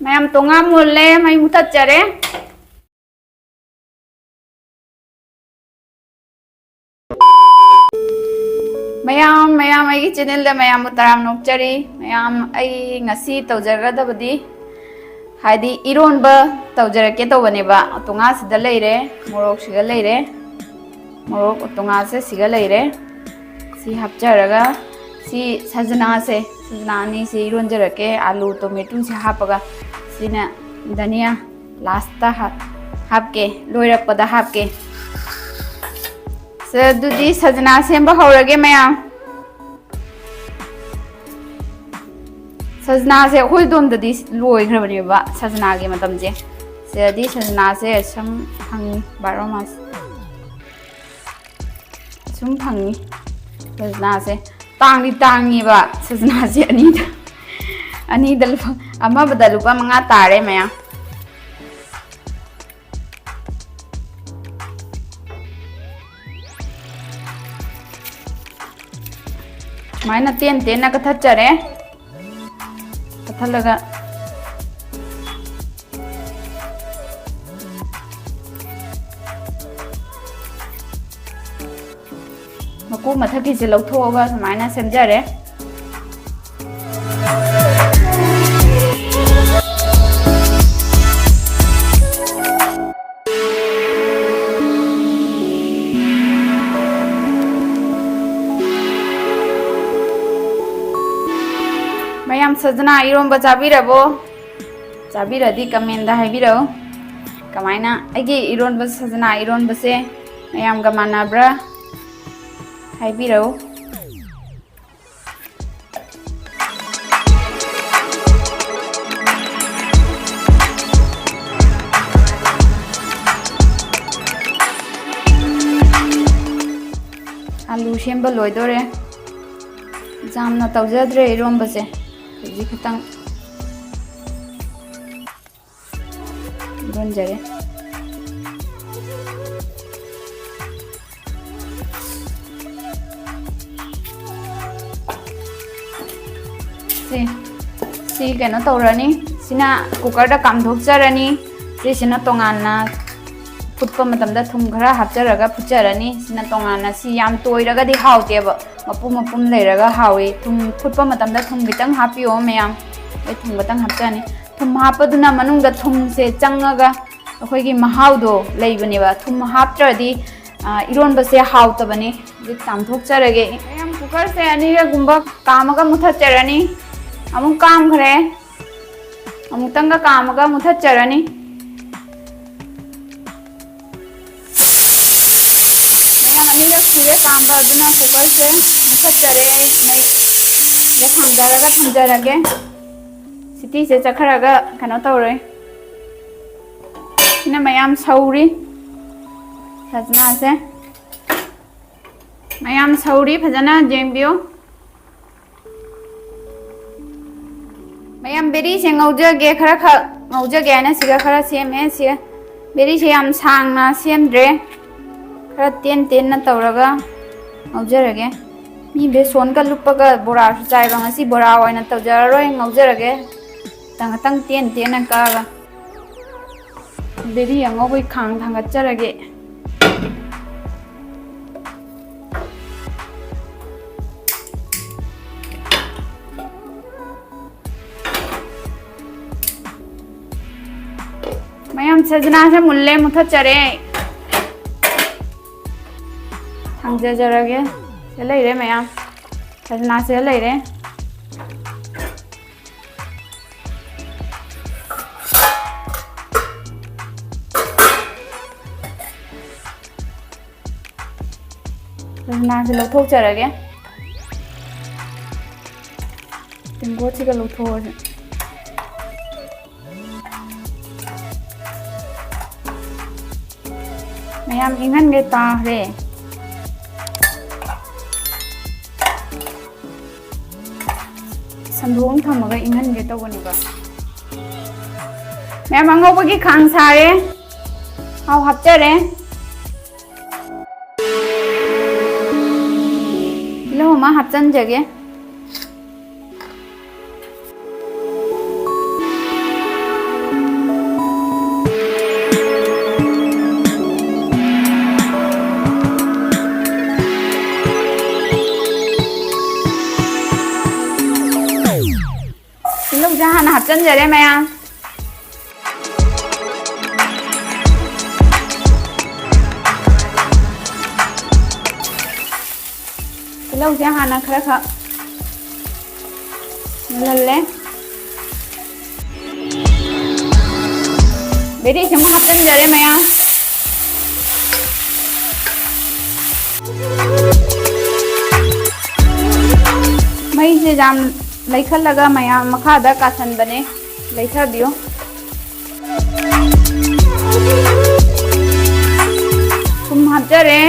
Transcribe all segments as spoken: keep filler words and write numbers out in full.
ꯃꯌꯥꯝ, ꯇꯣꯉꯥꯟ ꯃꯨꯜꯂꯦ, ꯃꯩ ꯃꯨꯊꯠꯆꯔꯦ꯫ ꯃꯌꯥꯝ, ꯃꯌꯥꯝ ꯑꯩꯒꯤ channelꯗ ꯃꯌꯥꯝꯕꯨ ꯇꯔꯥꯝꯅ ꯑꯣꯛꯆꯔꯤ꯫ ꯃꯌꯥꯝ, ꯑꯩ ꯉꯁꯤ ꯇꯧꯖꯒꯗꯕꯗꯤ, ꯍꯥꯏꯗꯤ, ꯏꯔꯣꯟꯕ ꯇꯧꯖꯔꯛꯀꯦ ꯇꯧꯕꯅꯦꯕ꯫ ꯎꯇꯣꯡꯉꯥꯁꯤꯗ ꯂꯩꯔꯦ, ꯃꯣꯔꯣꯛꯁꯤꯒ ꯂꯩꯔꯦ, ꯃꯣꯔꯣꯛ ꯎꯇꯣꯡꯉꯥꯁꯦ ꯁꯤꯒ ꯂꯩꯔꯦ꯫ ꯁꯤ ꯍꯥꯞꯆꯔꯒ, ꯁꯤ ꯁꯖꯅꯥꯁꯦ, ꯁꯖꯅꯥ ꯑꯅꯤꯁꯦ ꯏꯔꯣꯟꯖꯔꯛꯀꯦ, ꯑꯂꯨ tomatoꯁꯦ ꯍꯥꯞꯄꯒ꯫ ꯁꯤꯅ ꯙꯅꯤꯌꯥ lastꯇ ꯍꯥꯞ-, ꯍꯥꯞꯀꯦ, ꯂꯣꯏꯔꯛꯄꯗ ꯍꯥꯞꯀꯦ꯫ ꯁꯦ, ꯑꯗꯨꯗꯤ ꯁꯖꯅꯥ ꯁꯦꯝꯕ ꯍꯧꯔꯒꯦ, ꯃꯌꯥꯝ꯫ ꯁꯖꯅꯥꯁꯦ ꯑꯩꯈꯣꯏ ꯑꯗꯣꯝꯗꯗꯤ ꯂꯣꯏꯈ꯭ꯔꯕꯅꯦꯕ, ꯁꯖꯅꯥꯒꯤ ꯃꯇꯝꯁꯦ꯫ ꯁꯤꯗꯗꯤ ꯁꯖꯅꯥꯁꯦ ꯁꯨꯝ ꯐꯪꯉꯤ, ꯕꯥꯔꯣ ꯃꯥꯁ ꯁꯨꯝ ꯐꯪꯉꯤ꯫ ꯁꯖꯅꯥꯁꯦ ꯇꯥꯡꯗꯤ ꯇꯥꯡꯉꯤꯕ, ꯁꯖꯅꯥꯁꯦ ꯑꯅꯤꯗ, ꯑꯅꯤꯗ ꯂꯨꯄꯥ, ꯑꯃꯕꯗ ꯂꯨꯄꯥ ꯃꯉꯥ ꯇꯥꯔꯦ, ꯃꯌꯥꯝ꯫ ꯁꯨꯃꯥꯏꯅ ꯇꯦꯟ ꯇꯦꯟꯅ ꯀꯛꯊꯠꯆꯔꯦ꯫ ꯀꯛꯊꯠꯂꯒ ꯃꯀꯨ ꯃꯊꯛꯀꯤꯁꯦ ꯂꯧꯊꯣꯛꯑꯒ ꯁꯨꯃꯥꯏꯅ ꯁꯦꯝꯖꯔꯦ꯫ ꯃꯌꯥꯝ, ꯁꯖꯅꯥ ꯏꯔꯣꯝꯕ ꯆꯥꯕꯤꯔꯕꯣ? ꯆꯥꯕꯤꯔꯗꯤ commentꯗ ꯍꯥꯏꯕꯤꯔꯛꯎ꯫ ꯀꯃꯥꯏꯅ, ꯑꯩꯒꯤ ꯏꯔꯣꯟꯕ, ꯁꯖꯅꯥ ꯏꯔꯣꯟꯕꯁꯦ ꯃꯌꯥꯝꯒ ꯃꯥꯟꯅꯕ꯭ꯔꯥ? ꯍꯥꯏꯕꯤꯔꯛꯎ꯫ ꯑꯂꯨ ꯁꯦꯝꯕ ꯂꯣꯏꯗꯣꯔꯦ꯫ ꯌꯥꯝꯅ ꯇꯧꯖꯗ꯭ꯔꯦ ꯏꯔꯣꯝꯕꯁꯦ, ꯈꯖꯤꯛ ꯈꯛꯇꯪ ꯏꯔꯣꯟꯖꯔꯦ꯫ ꯁꯦ, ꯁꯤ ꯀꯩꯅꯣ ꯇꯧꯔꯅꯤ꯫ ꯁꯤꯅ ꯀꯨꯀꯔꯗ ꯀꯥꯝꯊꯣꯛꯆꯔꯅꯤ꯫ ꯁꯤꯁꯤꯅ ꯇꯣꯉꯥꯟꯅ ꯐꯨꯠꯄ ꯃꯇꯝꯗ ꯊꯨꯝ ꯈꯔ ꯍꯥꯞꯆꯔꯒ ꯐꯨꯠꯆꯔꯅꯤ꯫ ꯁꯤꯅ ꯇꯣꯉꯥꯟꯅ, ꯁꯤ ꯌꯥꯝ ꯇꯣꯏꯔꯒꯗꯤ ꯍꯥꯎꯇꯦꯕ, ꯃꯄꯨꯝ ꯃꯄꯨꯝ ꯂꯩꯔꯒ ꯍꯥꯎꯏ꯫ ꯊꯨꯝ ꯐꯨꯠꯄ ꯃꯇꯝꯗ ꯊꯨꯝ ꯈꯤꯇꯪ ꯍꯥꯞꯄꯤꯌꯣ ꯃꯌꯥꯝ꯫ ꯑꯩ ꯊꯨꯝ ꯈꯤꯇꯪ ꯍꯥꯞꯆꯅꯤ꯫ ꯊꯨꯝ ꯍꯥꯞꯄꯗꯨꯅ ꯃꯅꯨꯡꯗ ꯊꯨꯝꯁꯦ ꯆꯪꯉꯒ ꯑꯩꯈꯣꯏꯒꯤ ꯃꯍꯥꯎꯗꯣ ꯂꯩꯕꯅꯦꯕ꯫ ꯊꯨꯝ ꯍꯥꯞꯇ꯭ꯔꯗꯤ, ꯑ, ꯏꯔꯣꯟꯕꯁꯦ ꯍꯥꯎꯇꯕꯅꯦ꯫ ꯍꯧꯖꯤꯛ ꯆꯥꯝꯊꯣꯛꯆꯔꯒꯦ꯫ ꯃꯌꯥꯝ ꯀꯨꯀꯔꯁꯦ ꯑꯅꯤꯔꯛꯒꯨꯝꯕ ꯀꯥꯝꯃꯒ ꯃꯨꯊꯠꯆꯔꯅꯤ꯫ ꯑꯃꯨꯛ ꯀꯥꯝꯈ꯭ꯔꯦ꯫ ꯑꯃꯨꯛꯇꯪꯒ ꯀꯥꯝꯃꯒ ꯃꯨꯊꯠꯆꯔꯅꯤ꯫ ꯃꯌꯥꯝ ꯑꯅꯤꯔꯛ ꯁꯨꯔꯦ ꯀꯥꯝꯕ, ꯑꯗꯨꯅ ꯀꯨꯀꯔꯁꯦ ꯃꯨꯊꯠꯆꯔꯦ꯫ ꯑꯩ ꯃꯩꯗ ꯊꯥꯡꯗꯔꯒ ꯊꯝꯖꯔꯒꯦ꯫ ꯁꯤꯇꯤꯁꯦ ꯆꯠꯈ꯭ꯔꯒ ꯀꯩꯅꯣ ꯇꯧꯔꯦ꯫ ꯁꯤꯅ ꯃꯌꯥꯝ ꯁꯧꯔꯤ ꯈꯖꯅꯥꯁꯦ꯫ ꯃꯌꯥꯝ ꯁꯧꯔꯤ, ꯐꯖꯅ ꯌꯦꯡꯕꯤꯌꯨ꯫ ꯃꯌꯥꯝ ꯕꯦꯔꯤꯁꯦ ꯉꯧꯖꯒꯦ, ꯈꯔ ꯈꯛ ꯉꯧꯖꯒꯦ ꯍꯥꯏꯅ ꯁꯤꯒ ꯈꯔ ꯁꯦꯝꯃꯦ꯫ ꯁꯤ ꯕꯦꯔꯤꯁꯦ ꯌꯥꯝ ꯁꯥꯡꯅ ꯁꯦꯝꯗ꯭ꯔꯦ, ꯈꯔ ꯇꯦꯟ ꯇꯦꯟꯅ ꯇꯧꯔꯒ ꯉꯧꯖꯔꯒꯦ꯫ ꯃꯤ ꯕꯦꯁꯣꯟꯒ ꯂꯨꯞꯄꯒ ꯕꯣꯔꯥꯁꯨ ꯆꯥꯏꯕ, ꯉꯁꯤ ꯕꯣꯔꯥ ꯑꯣꯏꯅ ꯇꯧꯖꯔꯔꯣꯏ, ꯉꯧꯖꯔꯒꯦ꯫ ꯉꯥꯛꯇꯪ ꯉꯥꯛꯇꯪ ꯇꯦꯟ ꯇꯦꯟꯅ ꯀꯛꯑꯒ꯫ ꯕꯦꯔꯤ ꯑꯉꯧꯕꯒꯤ ꯈꯥꯡ ꯊꯥꯡꯒꯠꯆꯔꯒꯦ꯫ ꯃꯌꯥꯝ ꯁꯖꯅꯥꯁꯦ ꯃꯨꯜꯂꯦ, ꯃꯨꯊꯠꯆꯔꯦ꯫ ꯊꯥꯡꯖꯖꯔꯒꯦ꯫ ꯁꯤꯗ ꯂꯩꯔꯦ ꯃꯌꯥꯝ꯫ ꯁꯖꯅꯥꯁꯤꯗ ꯂꯩꯔꯦ꯫ ꯁꯖꯅꯥꯁꯦ ꯂꯧꯊꯣꯛꯆꯔꯒꯦ꯫ ꯇꯦꯡꯀꯣꯠꯁꯤꯒ ꯂꯧꯊꯣꯛꯑꯁꯦ꯫ ꯃꯌꯥꯝ ꯏꯪꯍꯟꯒꯦ ꯇꯥꯈ꯭ꯔꯦ꯫ ꯁꯟꯗꯣꯛ ꯑꯃ ꯊꯝꯃꯒ ꯏꯪꯍꯟꯒꯦ ꯇꯧꯕꯅꯦꯕ꯫ ꯃꯌꯥꯝ ꯑꯉꯧꯕꯒꯤ ꯈꯥꯡ ꯁꯥꯔꯦ꯫ ꯊꯥꯎ ꯍꯥꯞꯆꯔꯦ꯫ ꯇꯤꯜꯍꯧ ꯑꯃ ꯍꯥꯞꯆꯤꯟꯖꯒꯦ꯫ ꯁꯤꯗ ꯍꯥꯟꯅ ꯍꯥꯞꯆꯤꯟꯖꯔꯦ ꯃꯌꯥꯝ꯫ ꯇꯤꯜꯍꯧꯁꯦ ꯍꯥꯟꯅ ꯈꯔ ꯈꯛ ꯃꯨꯜꯍꯜꯂꯦ꯫ ꯕꯦꯔꯤꯁꯦ ꯑꯃꯨꯛ ꯍꯥꯞꯆꯤꯟꯖꯔꯦ ꯃꯌꯥꯝ꯫ ꯃꯩꯁꯦ ꯌꯥꯝ ꯂꯩꯈꯠꯂꯒ ꯃꯌꯥꯝ ꯃꯈꯥꯗ ꯀꯥꯁꯟꯕꯅꯦ, ꯂꯩꯊꯕꯤꯌꯨ꯫ ꯊꯨꯝ ꯍꯥꯞꯆꯔꯦ꯫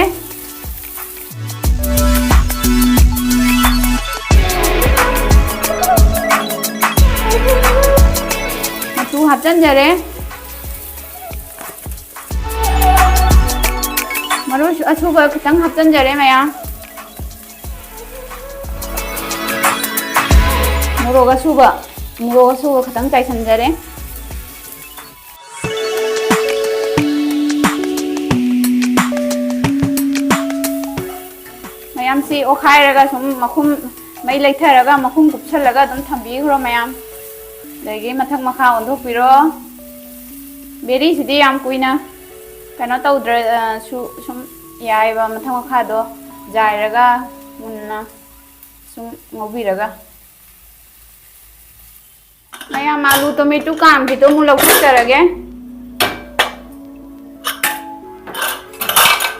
ꯃꯆꯨ ꯍꯥꯞꯆꯤꯟꯖꯔꯦ꯫ ꯃꯔꯣꯏ ꯑꯁꯨꯕ ꯈꯤꯇꯪ ꯍꯥꯞꯆꯤꯟꯖꯔꯦ ꯃꯌꯥꯝ꯫ ꯃꯣꯔꯣꯛ ꯑꯁꯨꯕ, ꯃꯣꯔꯣꯛ ꯑꯁꯨꯕ ꯈꯤꯇꯪ ꯆꯥꯏꯁꯤꯟꯖꯔꯦ꯫ ꯃꯌꯥꯝꯁꯤ ꯑꯣꯠꯈꯥꯏꯔꯒ ꯁꯨꯝ ꯃꯈꯨꯝ, ꯃꯩ ꯂꯩꯊꯔꯒ ꯃꯈꯨꯝ ꯀꯨꯞꯁꯜꯂꯒ ꯑꯗꯨꯝ ꯊꯝꯕꯤꯈ꯭ꯔꯣ ꯃꯌꯥꯝ꯫ ꯑꯗꯒꯤ ꯃꯊꯛ ꯃꯈꯥ ꯑꯣꯟꯊꯣꯛꯄꯤꯔꯣ꯫ ꯕꯦꯔꯤꯁꯤꯗꯤ ꯌꯥꯝ ꯀꯨꯏꯅ ꯀꯩꯅꯣ ꯇꯧꯗ꯭ꯔꯁꯨ ꯁꯨꯝ ꯌꯥꯏꯑꯕ, ꯃꯊꯛ ꯃꯈꯥꯗꯣ ꯖꯥꯏꯔꯒ ꯃꯨꯟꯅ ꯁꯨꯝ ꯉꯧꯕꯤꯔꯒ꯫ ꯃꯌꯥꯝ, ꯑꯥꯂꯨ ꯇꯣꯃꯦꯇꯣ ꯀꯥꯝꯈꯤꯗꯣ ꯑꯃꯨꯛ ꯂꯧꯊꯣꯛꯆꯔꯒꯦ꯫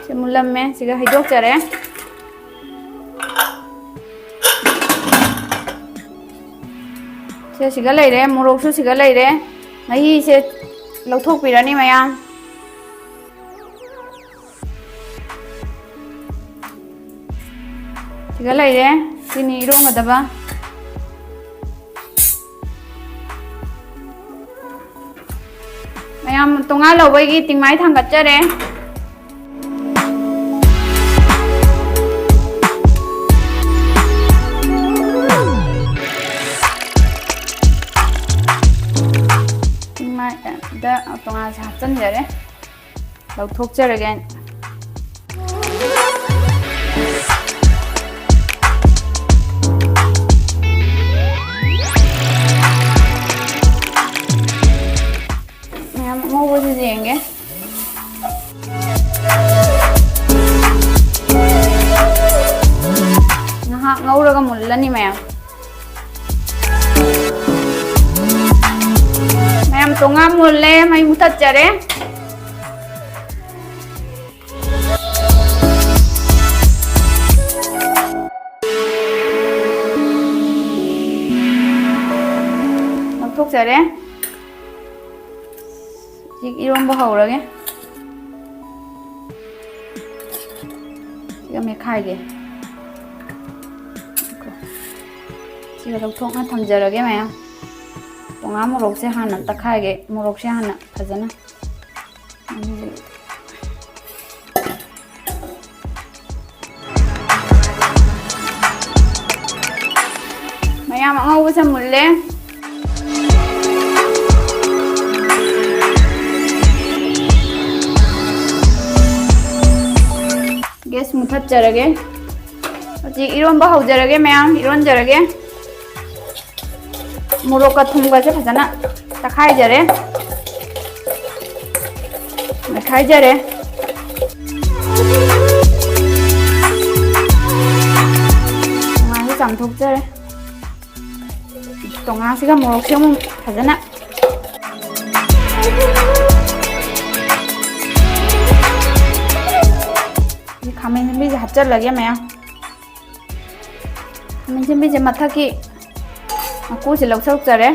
ꯁꯤ ꯃꯨꯜꯂꯝꯃꯦ, ꯁꯤꯒ ꯍꯩꯗꯣꯛꯆꯔꯦ꯫ ꯁꯦ ꯁꯤꯒ ꯂꯩꯔꯦ, ꯃꯣꯔꯣꯛꯁꯨ ꯁꯤꯒ ꯂꯩꯔꯦ꯫ ꯃꯍꯤꯁꯦ ꯂꯧꯊꯣꯛꯄꯤꯔꯅꯤ ꯃꯌꯥꯝ꯫ ꯁꯤꯒ ꯂꯩꯔꯦ, ꯆꯤꯅꯤ ꯏꯔꯣꯝꯒꯗꯕ꯫ ꯃꯌꯥꯝ ꯇꯣꯉꯥꯟ ꯂꯧꯕꯒꯤ ꯇꯤꯡꯃꯥꯏ ꯊꯥꯡꯒꯠꯆꯔꯦ꯫ ꯇꯤꯡꯃꯥꯏꯗ ꯇꯣꯉꯥꯟꯁꯦ ꯍꯥꯞꯆꯤꯟꯖꯔꯦ꯫ ꯂꯧꯊꯣꯛꯆꯔꯒꯦ꯫ ꯉꯧꯕꯁꯤꯁꯨ ꯌꯦꯡꯒꯦ꯫ ꯉꯥꯏꯍꯥꯛ ꯉꯧꯔꯒ ꯃꯨꯜꯂꯅꯤ ꯃꯌꯥꯝ꯫ ꯃꯌꯥꯝ, ꯇꯣꯉꯥꯟ ꯃꯨꯜꯂꯦ, ꯃꯩ ꯃꯨꯊꯠꯆꯔꯦ꯫ ꯂꯧꯊꯣꯛꯆꯔꯦ꯫ ꯍꯧꯖꯤꯛ ꯏꯔꯣꯝꯕ ꯍꯧꯔꯒꯦ꯫ ꯁꯤꯒ ꯃꯦꯠꯈꯥꯏꯒꯦ꯫ ꯁꯤꯒ ꯂꯧꯊꯣꯛꯅ ꯊꯝꯖꯔꯒꯦ ꯃꯌꯥꯝ꯫ ꯇꯣꯉꯥꯟ ꯃꯣꯔꯣꯛꯁꯦ ꯍꯥꯟꯅ ꯇꯛꯈꯥꯏꯒꯦ꯫ ꯃꯣꯔꯣꯛꯁꯦ ꯍꯥꯟꯅ ꯐꯖꯅ꯫ ꯑꯗꯨꯗꯤ ꯃꯌꯥꯝ, ꯑꯉꯧꯕꯁꯦ ꯃꯨꯜꯂꯦ꯫ ꯒꯦꯁ ꯃꯨꯊꯠꯆꯔꯒꯦ꯫ ꯍꯧꯖꯤꯛ ꯏꯔꯣꯟꯕ ꯍꯧꯖꯔꯒꯦ ꯃꯌꯥꯝ, ꯏꯔꯣꯟꯖꯔꯒꯦ꯫ ꯃꯣꯔꯣꯛꯀ ꯊꯨꯝꯒꯁꯦ ꯐꯖꯅ ꯇꯛꯈꯥꯏꯖꯔꯦ, ꯃꯦꯠꯈꯥꯏꯖꯔꯦ꯫ ꯇꯣꯉꯥꯟꯁꯦ ꯆꯥꯝꯊꯣꯛꯆꯔꯦ꯫ ꯇꯣꯉꯥꯟꯁꯤꯒ ꯃꯣꯔꯣꯛꯁꯦ ꯑꯃꯨꯛ ꯐꯖꯅ꯫ ꯈꯥꯃꯦꯟ ꯑꯁꯤꯟꯕꯤꯁꯦ ꯍꯥꯞꯆꯤꯜꯂꯒꯦ ꯃꯌꯥꯝ꯫ ꯈꯥꯃꯦꯟ ꯑꯁꯤꯟꯕꯤꯁꯦ ꯃꯊꯛꯀꯤ ꯃꯀꯨꯁꯦ ꯂꯧꯊꯣꯛꯆꯔꯦ꯫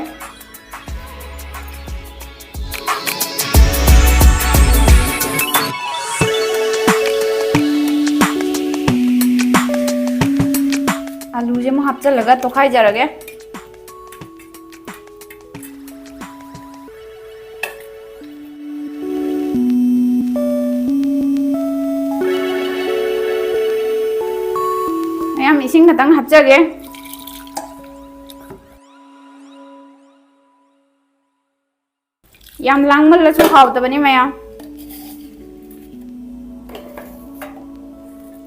ꯑꯂꯨꯁꯦ ꯑꯃꯨꯛ ꯍꯥꯞꯆꯤꯜꯂꯒ ꯇꯣꯠꯈꯥꯏꯖꯔꯒꯦ꯫ ꯃꯌꯥꯝ, ꯏꯁꯤꯡ ꯈꯛꯇꯪ ꯍꯥꯞꯆꯒꯦ꯫ ꯌꯥꯝ ꯂꯥꯡꯃꯜꯂꯁꯨ ꯍꯥꯎꯇꯕꯅꯤ ꯃꯌꯥꯝ꯫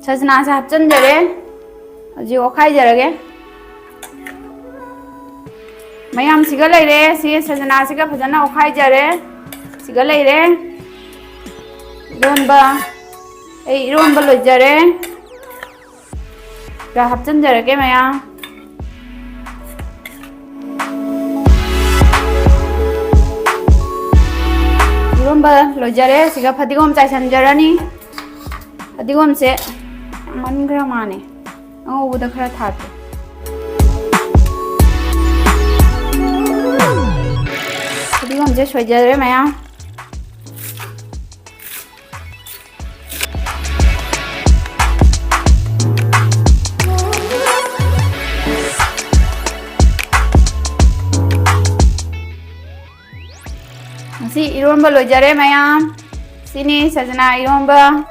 ꯁꯖꯅꯥꯁꯦ ꯍꯥꯞꯆꯤꯟꯖꯔꯦ꯫ ꯍꯧꯖꯤꯛ ꯑꯣꯠꯈꯥꯏꯖꯔꯒꯦ꯫ ꯃꯌꯥꯝꯁꯤꯒ ꯂꯩꯔꯦ꯫ ꯁꯤ ꯁꯖꯅꯥꯁꯤꯒ ꯐꯖꯅ ꯑꯣꯠꯈꯥꯏꯖꯔꯦ꯫ ꯁꯤꯒ ꯂꯩꯔꯦ ꯏꯔꯣꯟꯕ꯫ ꯑꯩ ꯏꯔꯣꯟꯕ ꯂꯣꯏꯖꯔꯦ꯫ ꯁꯤꯒ ꯍꯥꯞꯆꯤꯟꯖꯔꯒꯦ ꯃꯌꯥꯝ꯫ ꯏꯔꯣꯟꯕ ꯂꯣꯏꯖꯔꯦ꯫ ꯁꯤꯒ ꯐꯗꯤꯒꯣꯝ ꯆꯥꯏꯁꯤꯟꯖꯔꯅꯤ꯫ ꯐꯗꯤꯒꯣꯝꯁꯦ ꯌꯥꯝꯃꯟꯈ꯭ꯔ ꯃꯥꯅꯦ꯫ ꯑꯉꯧꯕꯗ ꯈꯔ ꯊꯥꯛꯀꯦ꯫ ꯐꯗꯤꯒꯣꯝꯁꯦ ꯁꯣꯏꯖꯔꯦ ꯃꯌꯥꯝ꯫ ꯉꯁꯤ ꯏꯔꯣꯟꯕ ꯂꯣꯏꯖꯔꯦ ꯃꯌꯥꯝ꯫ ꯁꯤꯅꯤ ꯁꯖꯅꯥ ꯏꯔꯣꯟꯕ꯫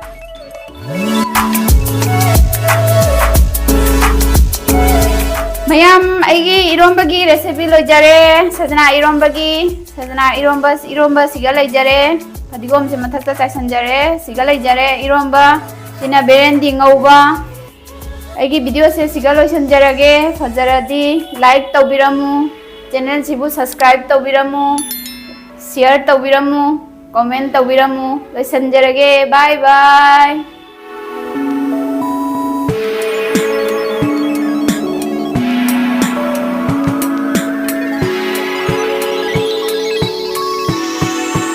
ꯃꯌꯥꯝ, ꯑꯩꯒꯤ ꯏꯔꯣꯝꯕꯒꯤ recipe ꯂꯣꯏꯖꯔꯦ꯫ ꯁꯖꯅꯥ ꯏꯔꯣꯝꯕꯒꯤ, ꯁꯖꯅꯥ ꯏꯔꯣꯝꯕ, ꯏꯔꯣꯝꯕꯁꯤꯒ ꯂꯩꯖꯔꯦ꯫ ꯐꯗꯤꯒꯣꯝꯁꯦ ꯃꯊꯛꯇ ꯆꯥꯏꯁꯟꯖꯔꯦ꯫ ꯁꯤꯒ ꯂꯩꯖꯔꯦ ꯏꯔꯣꯝꯕ꯫ ꯁꯤꯅ ꯕꯦꯔꯦꯟꯗꯤ ꯉꯧꯕ꯫ ꯑꯩꯒꯤ videoꯁꯦ ꯁꯤꯒ ꯂꯣꯏꯁꯤꯟꯖꯔꯒꯦ꯫ ꯐꯖꯔꯗꯤ like ꯇꯧꯕꯤꯔꯝꯃꯨ, channelꯁꯤꯕꯨ subscribe ꯇꯧꯕꯤꯔꯝꯃꯨ, share ꯇꯧꯕꯤꯔꯝꯃꯨ, comment ꯇꯧꯕꯤꯔꯝꯃꯨ꯫ ꯂꯣꯏꯁꯤꯟꯖꯔꯒꯦ꯫ Bye bye꯫